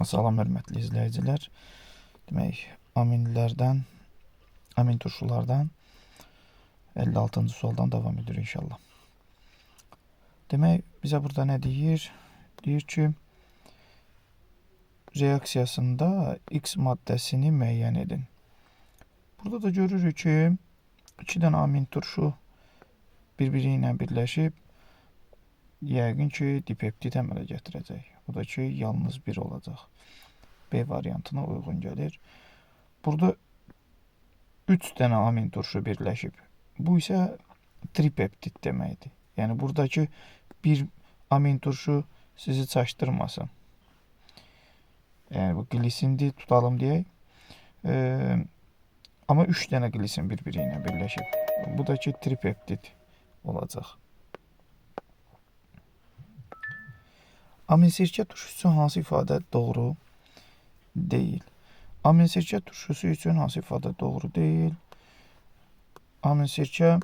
Salam hörmətli izləyicilər. Demək, aminlərdən, amin turşulardan 56-cı sualdan davam edir inşallah. Demək, bizə burada nə deyir? Deyir ki, reaksiyasında X maddəsini müəyyən edin. Burada da görürük ki, iki dənə amin turşu bir-biri ilə birləşib, yəqin ki, dipeptid əmələ gətirəcək. O da ki, yalnız bir olacaq. B variantına uyğun gəlir. Burada 3 dənə amin turşu birləşib. Bu isə tripeptid deməkdir. Yəni, buradakı bir amin turşu sizi çaşdırmasın. Yəni, bu glisindir, tutalım deyək. Amma 3 dənə glisin bir-biri ilə birləşib. Bu da ki, tripeptid olacaq. Amin sirkə turşusu üçün hansı ifadə doğru deyil? Amin sirkə turşusu üçün hansı ifadə doğru deyil? Amin sirkə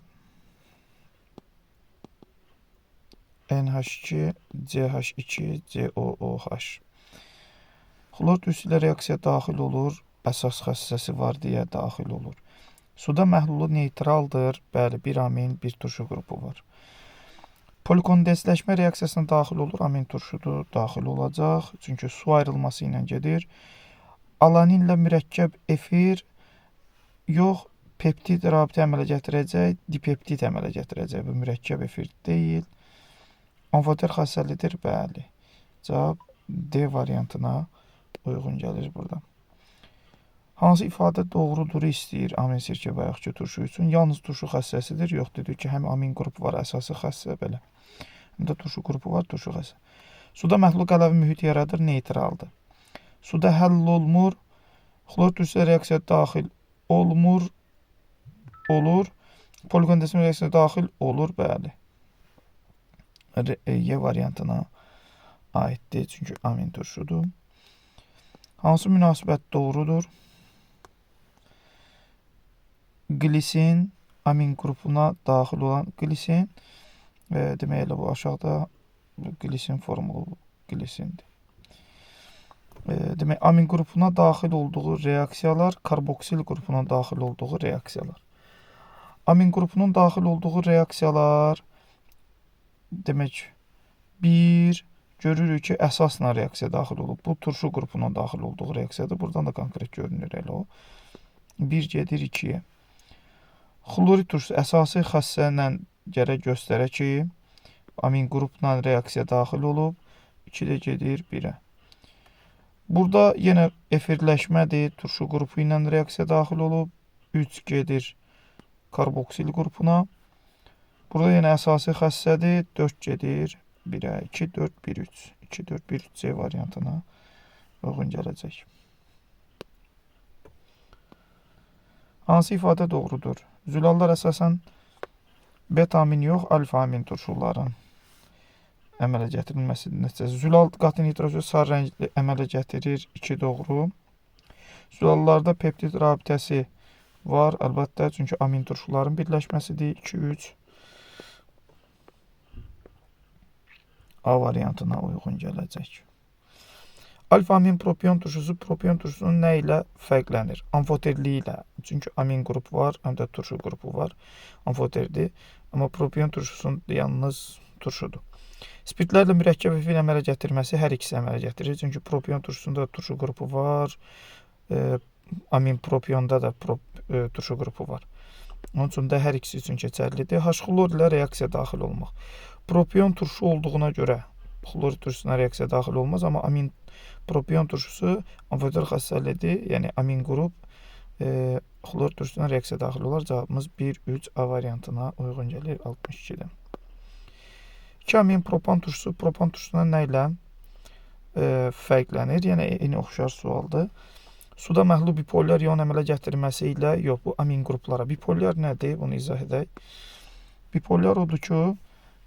NH2, CH2, COOH. Xlor turşusu ilə reaksiya daxil olur, əsas xəssəsi var deyə daxil olur. Suda məhlulu neytraldır, bəli, bir amin, bir turşu qrupu var. Polikondensləşmə reaksiyasına daxil olur, amin turşudur, daxil olacaq. Çünki su ayrılması ilə gedir. Alaninlə mürəkkəb efir yox, peptid rabitə əmələ gətirəcək, dipeptid əmələ gətirəcək. Bu mürəkkəb efir deyil. Amfoter xassəlidir, bəli. Cavab D variantına uyğun gəlir burada. Hansı ifadə doğrudur istəyir amin sirkə bayaqki turşu üçün? Yalnız turşu xassəsidir. Yox, dedik ki, həm amin qrupu var, əsası xassə belə. Həm də turşu qrupu var, turşu xassə. Suda məhlul qələvi mühit yaradır, neytraldır. Suda həll olmur, xlor turşusu reaksiya daxil olmur, olur. Polikondensləşmə reaksiyasına daxil olur, bəli. Y variantına aiddir, çünki amin turşudur. Hansı münasibət doğrudur? Glisin, amin qrupuna daxil olan glisin, demək elə bu aşağıda glisin formulu glisindir. Demək, amin qrupuna daxil olduğu reaksiyalar, karboksil qrupuna daxil olduğu reaksiyalar. Amin qrupunun daxil olduğu reaksiyalar, demək, bir, görürük ki, əsasla reaksiya daxil olub. Bu, turşu qrupuna daxil olduğu reaksiyadır. Buradan da konkret görünür elə o. 1 gedir 2-yə. Xlorid turşusu əsası xassə ilə gərək göstərə ki, amin qrupla reaksiya daxil olub. 2 də gedir 1-ə. Burada yenə efirləşmədir. Turşu qrupu ilə reaksiya daxil olub. 3 gedir karboksil qrupuna. Burada yenə əsası xassədir. 4 gedir 1-ə. 2, 4, 1, 3. 2, 4, 1, 3 C variantına uyğun gələcək. Hansı ifadə doğrudur? Zülallar əsasən beta-amin yox, alfa-amin turşuların əmələ gətirilməsi nəticəsi. Zülal qatı nitrosu sarı rəngli əmələ gətirir. 2 doğru. Zülallarda peptid rabitəsi var, əlbəttə, çünki amin turşuların birləşməsidir. 2, 3. A variantına uyğun gələcək. Alfa-amin propion turşusu propion turşusunun nə ilə fərqlənir? Amfoterliyi ilə. Çünki amin qrupu var, həm də turşu qrupu var. Amfoterdir. Amma propion turşusunun yalnız turşudur. Spirtlərlə mürəkkəb efir əmələ gətirməsi hər ikisi əmələ gətirir. Çünki propion turşusunda da turşu qrupu var. Amin propionda da turşu qrupu var. Onun üçün də hər ikisi üçün keçərlidir. H-xlor ilə reaksiya daxil olmaq. Propion turşu olduğuna görə xlorid turşusuna reaksiya daxil olmaz, amma amin propion turşusu amfoter xassəlidir, yəni amin qrup xlor turşusuna reaksiya daxil olar. Cavabımız 1, 3 A variantına uyğun gəlir 62-də. 2 amin propan turşusu propan turşusuna nə ilə fərqlənir? Yəni, eyni oxşar sualdır. Suda məhlul bipolyar ion əmələ gətirməsi ilə, yox, bu amin qruplara. Bipolyar nədir? Bunu izah edək. Bipolyar odur ki,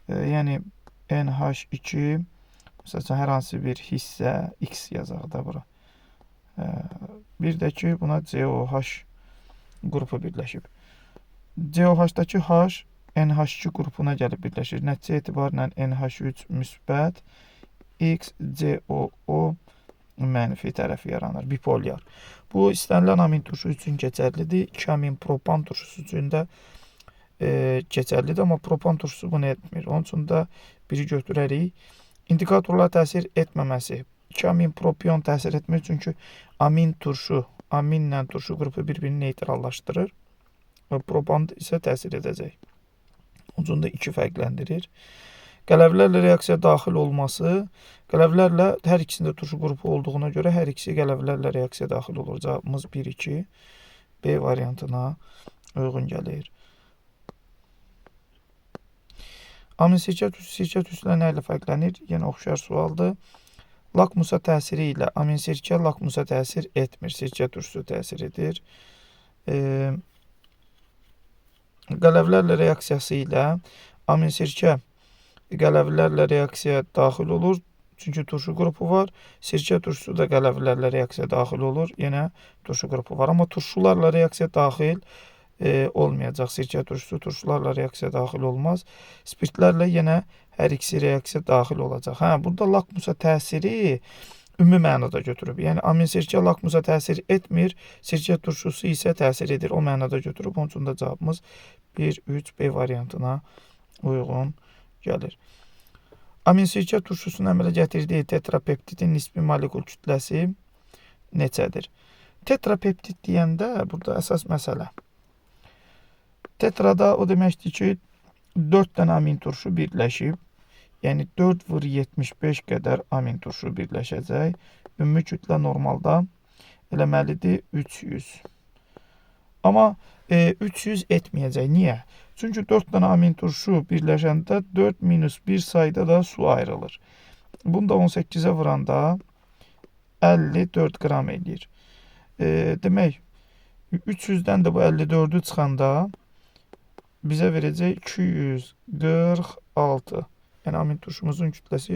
yəni NH2, məsəl üçün, hər hansı bir hissə X yazaq da bura. Bir də ki, buna COH qrupu birləşib. COH-dakı H NH2 qrupuna gəlib birləşir. Nəticə etibarla NH3 müsbət, X, COO Mənfi tərəfi yaranır, bipolyar. Bu, istənilən amin turşu üçün keçərlidir. 2 amin propan turşusu üçün də keçərlidir, amma propan turşusu bunu etmir. Onun üçün də biri götürərik. İndikatorlar təsir etməməsi. 2 amin propion təsir etmir, çünki amin turşu, aminlə turşu qrupu bir-birini neytrallaşdırır. Propan isə təsir edəcək. Onun üçün də 2 fərqləndirir. Qələvlərlə reaksiya daxil olması, qələvlərlə hər ikisində turşu qrupu olduğuna görə hər ikisi qələvlərlə reaksiya daxil olur. Cavabımız 1-2 B variantına uyğun gəlir. Amin sirkə turşusu sirkə turşusu ilə nə ilə fərqlənir? Yenə oxşar sualdır. Lakmusa təsiri ilə amin sirkə lakmusa təsir etmir. Sirkə turşusu təsir edir. Qələvlərlə reaksiyası ilə amin sirkə qələvlərlə reaksiya daxil olur. Çünki turşu qrupu var. Sirkə turşusu da qələvlərlə reaksiya daxil olur. Yenə turşu qrupu var. Amma turşularla reaksiya daxil olmayacaq. Sirkə turşusu turşularla reaksiya daxil olmaz. Spirtlərlə yenə hər ikisi reaksiya daxil olacaq. Hə, burada lakmusa təsiri ümumi mənada götürüb. Yəni, amin sirkə lakmusa təsir etmir, sirkə turşusu isə təsir edir. O mənada götürüb. Onun üçün də cavabımız 1, 3, B variantına uyğun gəlir. Amin sirkə turşusunun əmələ gətirdiyi tetrapeptidin nisbi molekul kütləsi neçədir? Tetrapeptid deyəndə burada əsas məsələ. Tetrada o deməkdir ki, 4 dənə amin turşu birləşib. Yəni 4,75 qədər amin turşu birləşəcək. Ümumi kütlə normalda eləməlidir 300. Amma 300 etməyəcək. Niyə? Çünki 4 dənə amin turşu birləşəndə 4 minus 1 sayda da su ayrılır. Bunu da 18-ə vuranda 54 qram eləyir. Demək, 300-dən də bu 54-ü çıxanda bizə verəcək 246. Yəni, amin turşumuzun kütləsi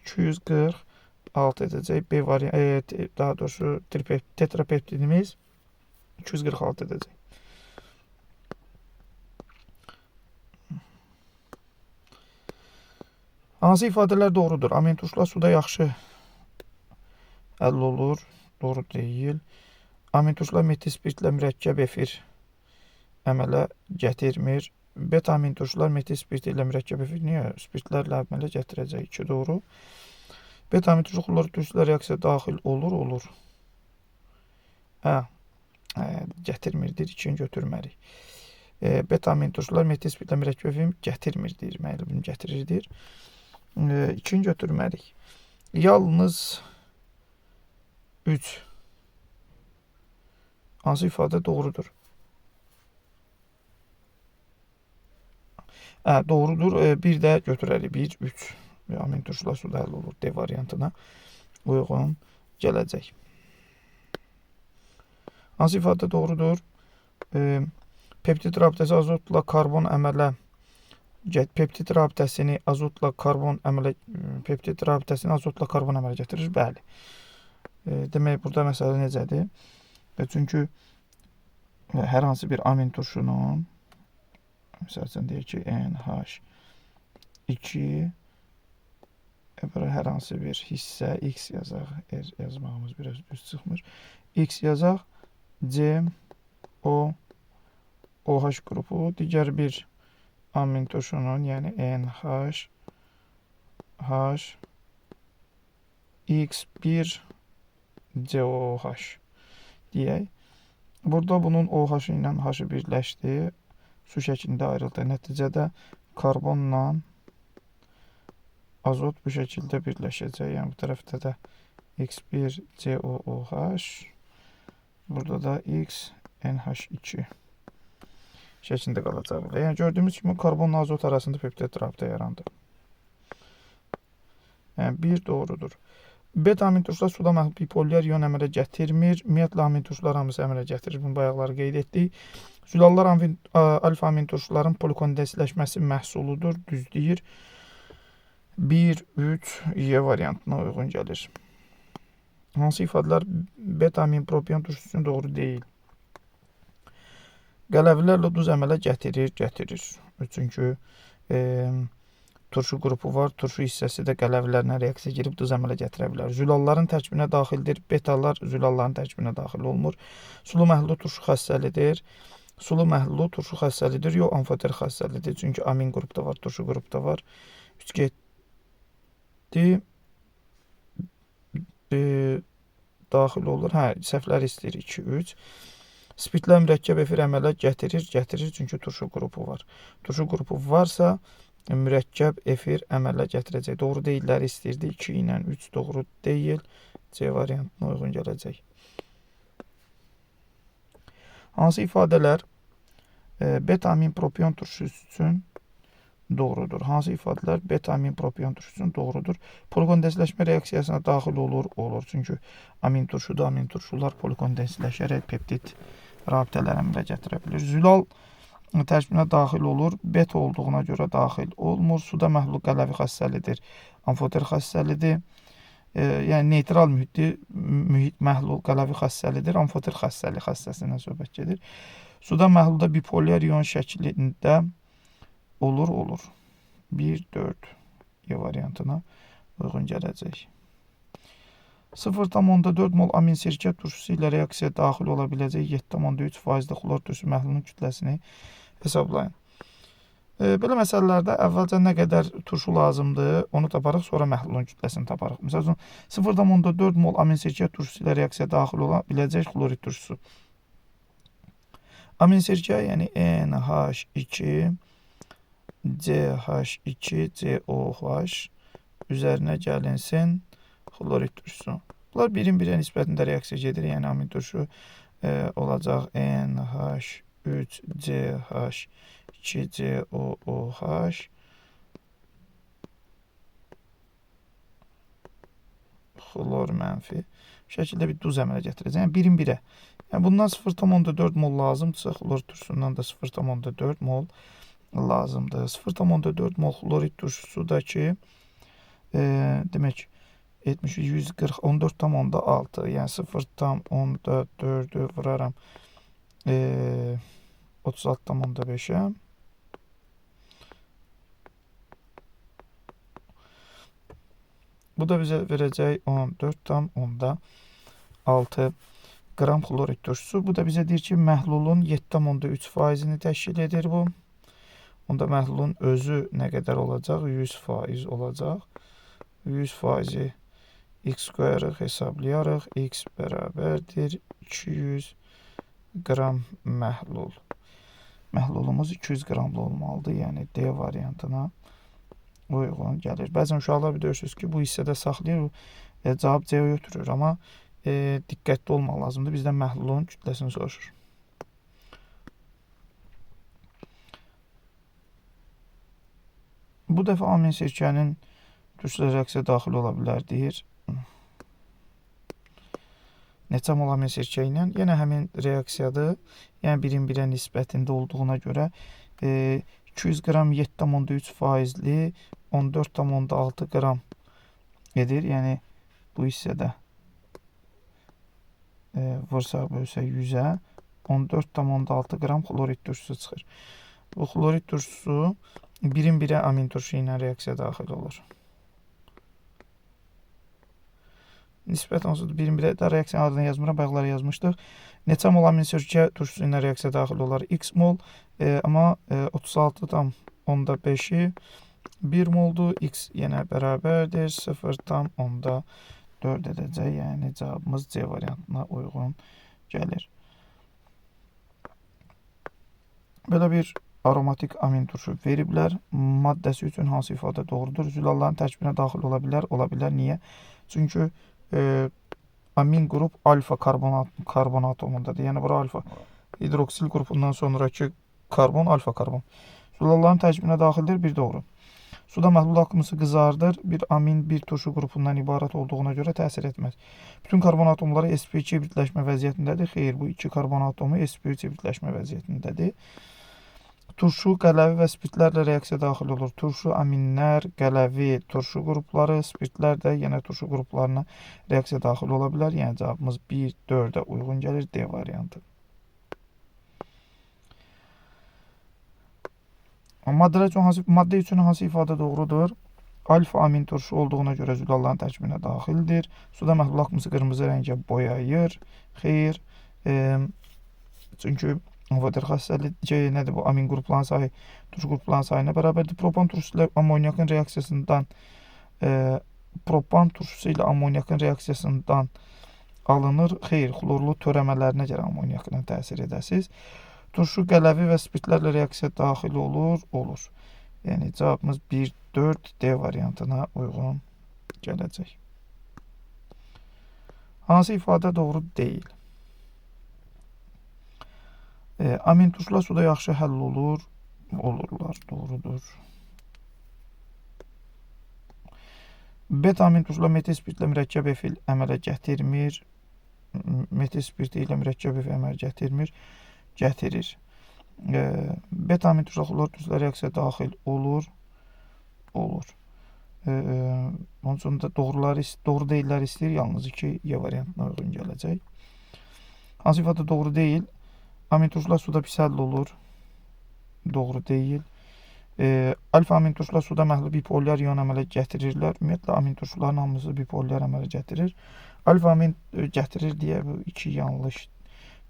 246 edəcək. B variant, daha doğrusu tetrapeptidimiz 246 edəcək. Hansı ifadələr doğrudur? Amin turşular suda yaxşı həll olur. Doğru deyil. Amin turşular metil spirtlə mürəkkəb efir əmələ gətirmir. Beta amin turşular metil spirti ilə mürəkkəb efir niyə? Spirtlərlə əmələ gətirəcək. 2 doğru. Beta amin turşu xlor turşular reaksiya daxil olur, olur. Hə, gətirmir deyir, 2-ni götürmərik. Beta amin turşular metil spirtlə mürəkkəb efir gətirmir deyir, müəllim gətirir deyir. 2-ni götürmərik. Yalnız 3. Hansı ifadə doğrudur? Hə, doğrudur. Bir də götürərik. 1, 3. Amin turşular suda həll olur. D variantına uyğun gələcək. Hansı ifadə doğrudur? Peptid rabitəsi azotla karbon əmələ peptid rabitəsini azotla karbon əmələ peptid rabitəsini azotla karbon əmələ gətirir. Bəli. Demək, burada məsələ necədir? Çünki hər hansı bir amin turşunun, məsəl üçün deyək ki, NH2 bura hər hansı bir hissə X yazaq, R yazmağımız biraz düz çıxmır. X yazaq, C, O, OH qrupu, digər bir amin turşunun, yəni NH, H, X1, COH deyək. Burada bunun OH ilə H-ı birləşdi, su şəklində ayrıldı. Nəticədə karbonla azot bu şəkildə birləşəcək. Yəni bu tərəfdə də X1 COOH, burada da X NH2 şəklində qalacaq. Yəni gördüyümüz kimi karbonla azot arasında peptid rabitə yarandı. Yəni 1 doğrudur. Beta amin turşular suda bipolyar ion əmələ gətirmir. Ümumiyyətlə amin turşular hamısı əmələ gətirir. Bunu bayaqları qeyd etdik. Zülallar alfa amin turşuların polikondensləşməsi məhsuludur. Düz deyir. 1, 3, Y variantına uyğun gəlir. Hansı ifadələr beta amin propion turşusu üçün doğru deyil? Qələvlərlə duz əmələ gətirir, gətirir. Çünki Turşu qrupu var. Turşu hissəsi də qələvilərlə reaksiya girib duz əmələ gətirə bilər. Zülalların tərkibinə daxildir. Betalar zülalların tərkibinə daxil olmur. Sulu məhlulu turşu xassəlidir. Sulu məhlulu turşu xassəlidir. Yox, amfoter xassəlidir. Çünki amin qrupda var, turşu qrupda var. 3 getdi. Daxil olur. Hə, səhvləri istəyir. 2, 3. Spirtlər mürəkkəb efir əmələ gətirir. Gətirir, çünki turşu qrupu var. Turşu qrupu varsa, mürəkkəb efir əmələ gətirəcək. Doğru deyilləri istəyirdi. 2 ilə 3 doğru deyil. C variantına uyğun gələcək. Hansı ifadələr beta-amin propion turşusu üçün doğrudur? Hansı ifadələr beta-amin propion turşusu üçün doğrudur? Polikondensləşmə reaksiyasına daxil olur? Olur. Çünki amin turşudur. Amin turşular polikondensləşərək peptid rabitələr əmələ gətirə bilir. Zülal tərkibinə daxil olur. Beta olduğuna görə daxil olmur. Suda məhlul qələvi xassəlidir. Amfoter xassəlidir. Yəni neytral mühitdir. Mühit məhlul qələvi xassəlidir. Amfoter xassəli xassəsindən söhbət gedir. Suda məhlulda bipolyar ion şəklində olur, olur. 1, 4 E variantına uyğun gələcək. 0,4 mol amin sirkə turşusu ilə reaksiya daxil ola biləcək 7,3 faizli xlor turşusu məhlulunun kütləsini hesablayın. Belə məsələlərdə əvvəlcə nə qədər turşu lazımdır, onu taparıq, sonra məhlulun kütləsini taparıq. Məsəl üçün, 0,4 mol amin sirkə turşusu ilə reaksiya daxil ola biləcək xlorid turşusu. Amin sirkə, yəni NH2, CH2, COH üzərinə gəlinsin xlorid turşusu. Bunlar birin birə nisbətində reaksiya gedir, yəni amin turşu olacaq NH3, CH2, COOH xlor mənfi. Bu şəkildə bir duz əmələ gətirəcək. Yəni birin birə. Yəni bundan 0,4 mol lazımdırsa, xlor turşusundan da 0,4 mol lazımdır. 0,4 mol xlorid turşusu da ki, demək 70, 140, 14,6, yəni 0,4-ü vuraram 36,5-ə. Bu da bizə verəcək 14,6 qram xlorid turşusu. Bu da bizə deyir ki, məhlulun 7,3 faizini təşkil edir bu. Onda məhlulun özü nə qədər olacaq? 100% olacaq. 100 faizi x qoyarıq, hesablayarıq. X bərabərdir 200 qram məhlul. Məhlulumuz 200 qramlı olmalıdır. Yəni D variantına uyğun gəlir. Bəzən uşaqlar bilirsiniz ki, bu hissədə saxlayır, cavab C-yə götürür. Amma diqqətli olmaq lazımdır. Bizdən məhlulun kütləsini soruşur. Bu dəfə amin sirkənin turşular reaksiya daxil ola bilər, deyir. Neçə mol amin sirkə ilə? Yenə həmin reaksiyadır. Yəni birin birə nisbətində olduğuna görə 200 qram 7,3 faizli 14,6 qram edir. Yəni bu hissədə vursaq bölsək 100-ə 14,6 qram xlorid turşusu çıxır. Bu xlorid turşusu birin birə amin turşu ilə reaksiya daxil olur. Nisbət onsuz birin birə də reaksiyanın adını yazmıram, bayaqları yazmışdıq. Neçə mol amin sirkə turşusu ilə reaksiya daxil olar? X mol, amma 36,5-i 1 moldur. X yenə bərabərdir 0,4 edəcək. Yəni cavabımız C variantına uyğun gəlir. Belə bir aromatik amin turşu veriblər. Maddəsi üçün hansı ifadə doğrudur? Zülalların tərkibinə daxil ola bilər. Ola bilər. Niyə? Çünki amin qrup alfa karbon atomundadır. Yəni bura alfa hidroksil qrupundan sonraki karbon alfa karbon. Zülalların tərkibinə daxildir. Bir doğru. Suda məhlul akımısı qızardır. Bir amin, bir turşu qrupundan ibarət olduğuna görə təsir etməz. Bütün karbon atomları sp2 hibridləşmə vəziyyətindədir. Xeyr, bu iki karbon atomu sp3 hibridləşmə vəziyyətindədir. Turşu, qələvi və spirtlərlə reaksiya daxil olur. Turşu, aminlər, qələvi, turşu qrupları, spirtlər də yenə turşu qruplarına reaksiya daxil ola bilər. Yəni cavabımız 1, 4-ə uyğun gəlir D variantı. Maddələr üçün hansı, maddə üçün hansı ifadə doğrudur? Alfa amin turşu olduğuna görə zülalların tərkibinə daxildir. Suda məhlul axması qırmızı rəngə boyayır. Xeyr. Çünki amfoter xassəli şey, nədir bu amin qrupların sayı turşu qrupların sayına bərabərdir. Propan turşusu ilə amonyakın reaksiyasından propan turşusu ilə amonyakın reaksiyasından alınır. Xeyr, xlorlu törəmələrinə görə amonyakla təsir edəsiniz. Turşu qələvi və spirtlərlə reaksiya daxil olur, olur. Yəni cavabımız 1, 4 D variantına uyğun gələcək. Hansı ifadə doğru deyil? Amin turşular suda yaxşı həll olur. Olurlar, doğrudur. Beta amin turşular metil spirtlə mürəkkəb efil əmələ gətirmir. Metil spirti ilə mürəkkəb efil əmələ gətirmir. Gətirir. Beta amin turşular xlor turşular reaksiya daxil olur. Olur. Onun üçün də doğru deyillər istəyir. Yalnız 2 Y variantına uyğun gələcək. Hansı ifadə doğru deyil? Amin turşular suda pis həll olur. Doğru deyil. Alfa amin turşular suda məhlul bipolyar ion əmələ gətirirlər. Ümumiyyətlə amin turşuların hamısı bipolyar əmələ gətirir. Alfa amin gətirir deyə bu 2 yanlış,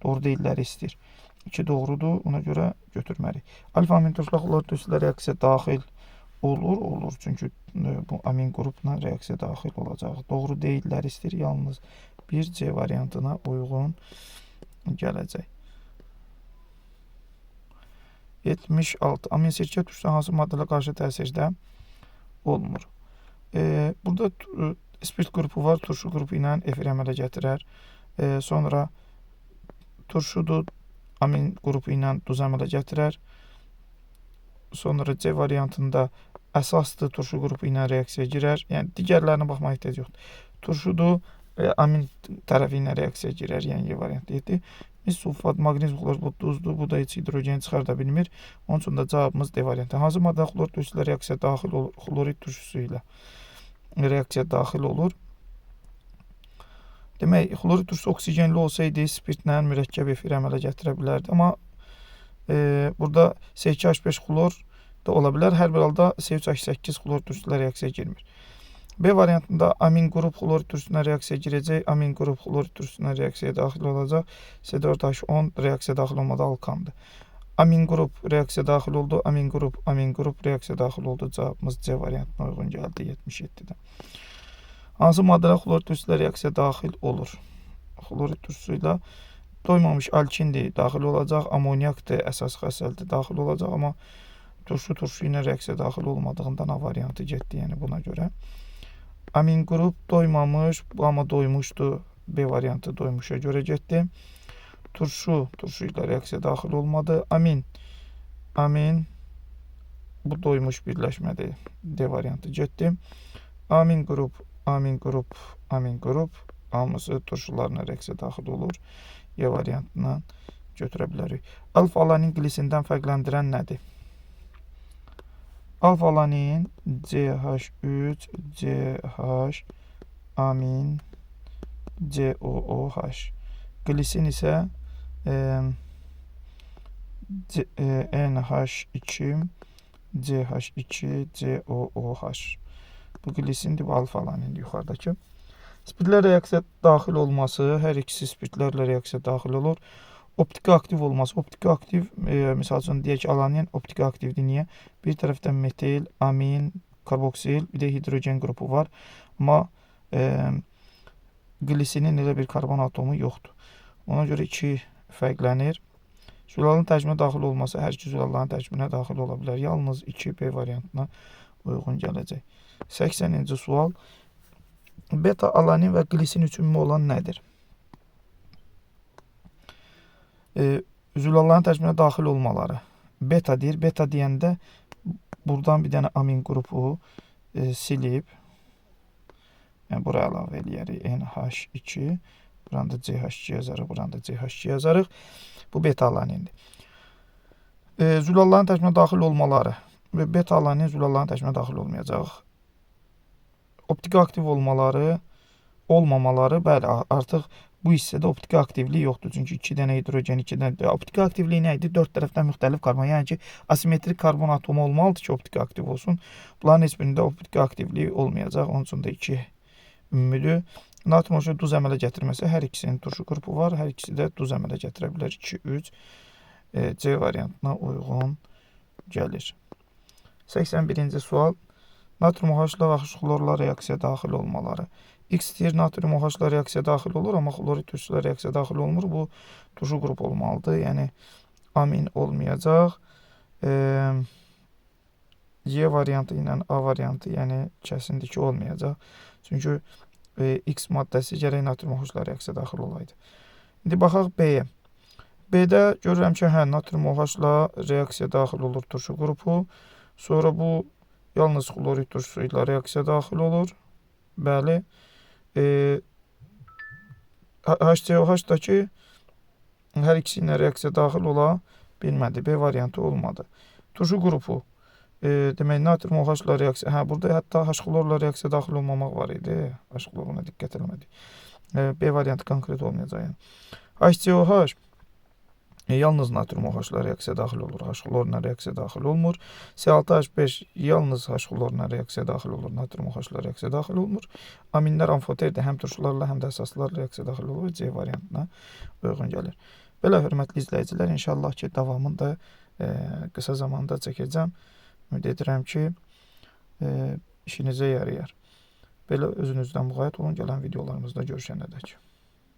doğru deyilləri istəyir. 2 doğrudur, ona görə götürməliyik. Alfa amin turşular xlor turşular reaksiya daxil olur, olur. Çünki bu amin qrupla reaksiya daxil olacaq. Doğru deyilləri istəyir, yalnız bir C variantına uyğun gələcək. 76. Amin sirkə turşusu hansı maddələ qarşı təsirdə olmur? Burada spirt qrupu var, turşu qrupu ilə efir əmələ gətirər. Sonra turşudur, amin qrupu ilə duz əmələ gətirər. Sonra C variantında əsasdır, turşu qrupu ilə reaksiya girər. Yəni digərlərinə baxmağa ehtiyac yoxdur. Turşudur, amin tərəfi ilə reaksiya girər, yəni Y variantı 7. Mis sulfat, maqnezium xlor bu duzdur. Bu da heç hidrogen çıxarda bilmir. Onun üçün də cavabımız D variantı. Hansı maddə xlor turşusu ilə reaksiya daxil olur? Xlorid turşusu ilə reaksiya daxil olur. Demək, xlorid turşusu oksigenli olsaydı spirtlə mürəkkəb efir əmələ gətirə bilərdi. Amma burada C2H5 xlor da ola bilər. Hər bir halda C3H8 xlor turşusu ilə reaksiya girmir. B variantında amin qrup xlorid turşusuna reaksiya girəcək. Amin qrup xlorid turşusuna reaksiya daxil olacaq. C4H10 reaksiya daxil olmadı, alkandır. Amin qrup reaksiya daxil oldu. Amin qrup, amin qrup reaksiya daxil oldu. Cavabımız C variantına uyğun gəldi 77-də. Hansı maddələr xlorid turşusu ilə reaksiya daxil olur? Xlorid turşusu ilə doymamış alkindir, daxil olacaq. Amonyakdır, əsas xəsəldir, daxil olacaq. Amma turşu turşu ilə reaksiya daxil olmadığından A variantı getdi, yəni buna görə. Amin qrup doymamış, amma doymuşdu. B variantı doymuşa görə getdi. Turşu, turşu ilə reaksiya daxil olmadı. Amin, amin, bu doymuş birləşmədir. D variantı getdi. Amin qrup, amin qrup, amin qrup hamısı turşularla reaksiya daxil olur. Y variantından götürə bilərik. Alfa-alanin qlisindən fərqləndirən nədir? Alfa-alanin CH3, CH, amin, COOH. Glisin isə NH2, CH2, COOH. Bu glisindir, bu alfa-alanindir yuxarıdakı. Spirtlər reaksiya daxil olması, hər ikisi spirtlərlə reaksiya daxil olur. Optiki aktiv olması. Optiki aktiv, misal üçün deyək ki, alanin optiki aktivdir. Niyə? Bir tərəfdən metil, amin, karboksil, bir də hidrogen qrupu var. Amma glisinin elə bir karbon atomu yoxdur. Ona görə iki fərqlənir. Zülalın tərkibinə daxil olması hər iki zülalların tərkibinə daxil ola bilər. Yalnız 2B variantına uyğun gələcək. 80-ci sual. Beta-alanin və glisin üçün ümumi olan nədir? Zülalların tərkibinə daxil olmaları. Beta deyir. Beta deyəndə buradan bir dənə amin qrupu silib, yəni buraya əlavə eləyərik. NH2, buranı da CH2 yazarıq, buranı da CH2 yazarıq. Bu beta-alanindir. Zülalların tərkibinə daxil olmaları. Beta-alanin zülalların tərkibinə daxil olmayacaq. Optiki aktiv olmaları, olmamaları, bəli, artıq bu hissədə optiki aktivlik yoxdur. Çünki 2 dənə hidrogen, 2 dənə optiki aktivlik nə idi? 4 tərəfdən müxtəlif karbon. Yəni ki, asimetrik karbon atomu olmalıdır ki, optiki aktiv olsun. Bunların heç birində optiki aktivlik olmayacaq. Onun üçün də 2 ümumüdür. Natrium OH duz əmələ gətirməsə, hər ikisinin turşu qrupu var. Hər ikisi də duz əmələ gətirə bilər. 2, 3 C variantına uyğun gəlir. 81-ci sual. Natrium OH-la və xlorla reaksiya daxil olmaları. X deyir, natrium OH-la reaksiya daxil olur, amma xlorid turşusuyla reaksiya daxil olmur. Bu turşu qrup olmalıdır. Yəni amin olmayacaq. Y variantı ilə A variantı, yəni kəsindir ki, olmayacaq. Çünki X maddəsi gərək natrium OH-la reaksiya daxil olaydı. İndi baxaq B-yə. B-də görürəm ki, hə, natrium OH-la reaksiya daxil olur turşu qrupu. Sonra bu yalnız xlorid turşusu ilə reaksiya daxil olur. Bəli. HCOH-dakı hər ikisi ilə reaksiya daxil ola bilmədi. B variantı olmadı. Turşu qrupu. Demək, natrium OH-la reaksiya. Hə, burada hətta H-xlorla reaksiya daxil olmamaq var idi. H-xloruna diqqət eləmədik. B variantı konkret olmayacaq. Yəni. HCOH yalnız natrium OH-la reaksiya daxil olur. H-xlorla reaksiya daxil olmur. C6H5 yalnız H-xlorla reaksiya daxil olur. Natrium OH-la reaksiya daxil olmur. Aminlər amfoterdir. Həm turşularla, həm də əsaslarla reaksiya daxil olur. C variantına uyğun gəlir. Belə, hörmətli izləyicilər, inşallah ki, davamını da qısa zamanda çəkəcəm. Ümid edirəm ki, işinizə yarayar. Belə, özünüzdən müğayət olun. Gələn videolarımızda görüşənədək.